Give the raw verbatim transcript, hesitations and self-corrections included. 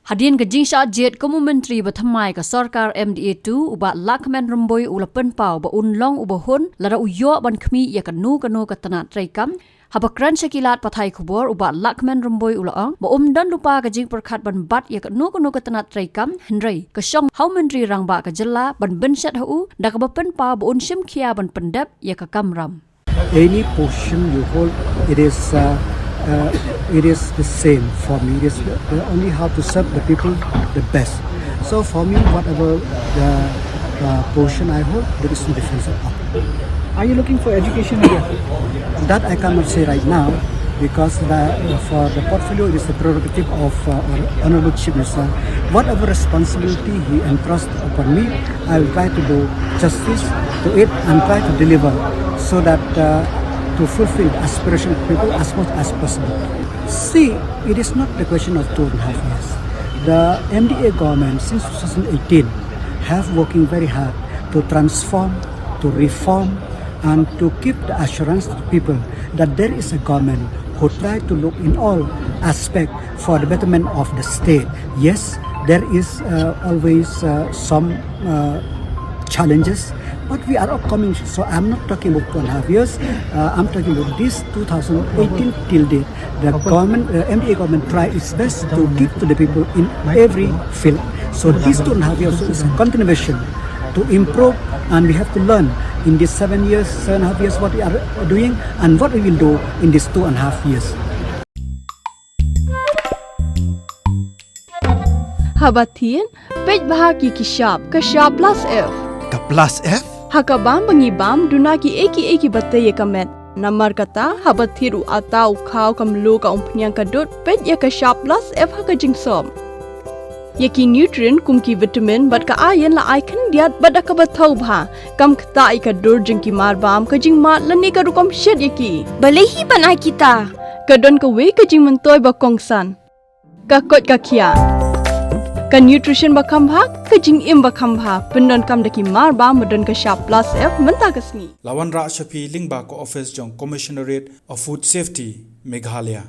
Hadien ka jingshah jied kum u Myntri ba thymmai ka sorkar M D A two, u Bah Lahkmen Rymbui u la pynpaw ba un long uba hun lada u ïoh ban khmih ïa kano kano ka tnat treikam Haba kren sha ki lad pathai khubor, u Bah Lahkmen Rymbui u la ong ba um don lypa ka jingpyrkhat ban bat ïa kano kano ka tnat treikam, hynrei ka shong ha u Myntri Rangbah ka jylla ban pynshet ha u da kaba pynpaw ba un shim khia ban pyndep ïa ka kamram. Any position you hold, it is uh, uh, it is the same for me. It is the, the only how to serve the people the best. So for me, whatever the uh, position I hold, there is no difference at all. Are you looking for education here? That I cannot say right now because the, for the portfolio, it is the prerogative of uh, our Honorable Chief Minister. Whatever responsibility he entrusts upon me, I will try to do justice to it and try to deliver so that uh, to fulfill the aspiration of people as much as possible. See, it is not the question of two and a half years. The M D A government since two thousand eighteen have working very hard to transform, to reform, and to give the assurance to the people that there is a government who try to look in all aspects for the betterment of the state. Yes, there is uh, always uh, some uh, challenges, but we are upcoming. So I'm not talking about two and a half years. Uh, I'm talking about this two thousand eighteen till date. The government, uh, M D A government, try its best to give to the people in every field. So these two and a half years is a continuation to improve, and we have to learn in these seven years, seven and a half years, what we are doing and what we will do in these two and a half years. Haba thied, peit bha ki ki shap, ka shap plus F. Ka plus F? Ha ka bam ba ngi bam, duna ki ei ki ei ki ba tei ïa ka met. Namar kata, haba thied u ata u khaw ka mluh ka umphniang ka dud, peit ïa ka shap plus F ha ka jingsop. Ïa ki nutrient kum ki vitamin bad ka iron la ai khyndiat bad da kaba thaw bha. Kam ktah ïa ka dur jong ki mar bam, ka jingmad lane ka rukom shet ïa ki. Balei hi ban ai kita? Ka don kawei ka jingmyntoi ba kongsan. Ka koit ka khiah. Ka nutrition ba kham bha, ka jingim ba kham bha. Pyndonkam da ki mar bam ba don ka shap plus F mynta ka sngi. La wanrah sha phi lyngba ka office jong Commissionerate of Food Safety, Meghalaya.